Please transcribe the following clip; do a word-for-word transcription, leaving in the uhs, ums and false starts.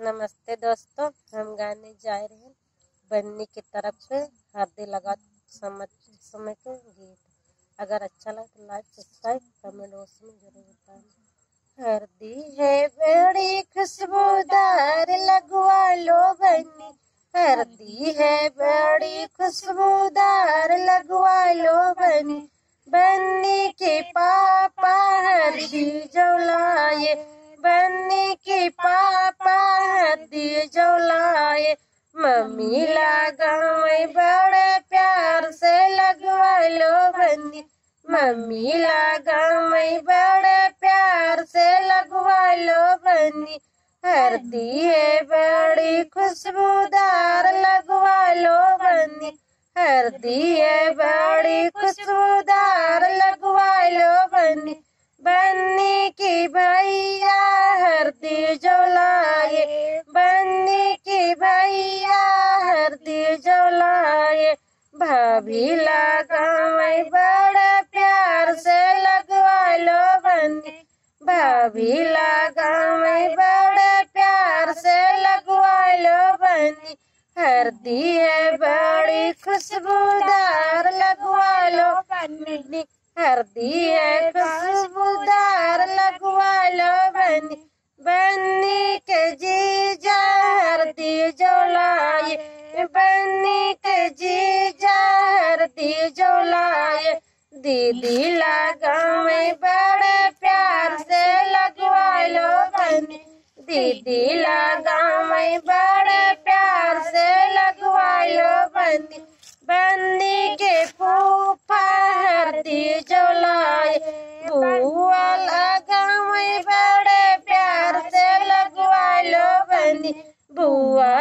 नमस्ते दोस्तों, हम गाने जाए रहे बन्नी की तरफ से हरदी लगा समय, समय के गीत। अगर अच्छा लगे तो like, subscribe, comment box में जरूर बताएं। हरदी है बड़ी खुशबूदार, लगवा लो बन्नी। हरदी है बड़ी खुशबूदार, लगवा लो बन्नी। बन्नी के पापा हरदी जो लाए, बन्नी के पापा हरदी जो लाए। मम्मी ला गाँव बड़े प्यार से लगवा लो बन्नी। मम्मी ला गाँव बड़े प्यार से लगवा लो बन्नी। हरदी है बड़ी खुशबूदार, लगवा लो बन्नी। हरदी है बड़ी खुशबूदार, लगवा लो बन्नी। बन्नी की भैया हरदी जो लाए, बन्नी की भैया हरदी जो लाए। भाभी ला गाँव बड़े प्यार से लगवा लो बन्नी। भाभी ला गाँव बड़े प्यार से लगवा लो बन्नी। हरदी है बड़ी खुशबूदार, लगवा लो बन्नी। हरदी है खुशबूदार, लगवा लो बन्नी। बन्नी के जीजा हरदी जो लाए, बन्नी के जीजा हरदी जो लाए। दीदी ला गाँव बड़े प्यार से लगवा लो बन्नी। दीदी ला गाँव बड़े प्यार से लगवा लो बन्नी। बन्नी के फूफा हरदी जो लाए, बुआ ला गाँव बड़े प्यार से लगवा लो बन्नी। बुआ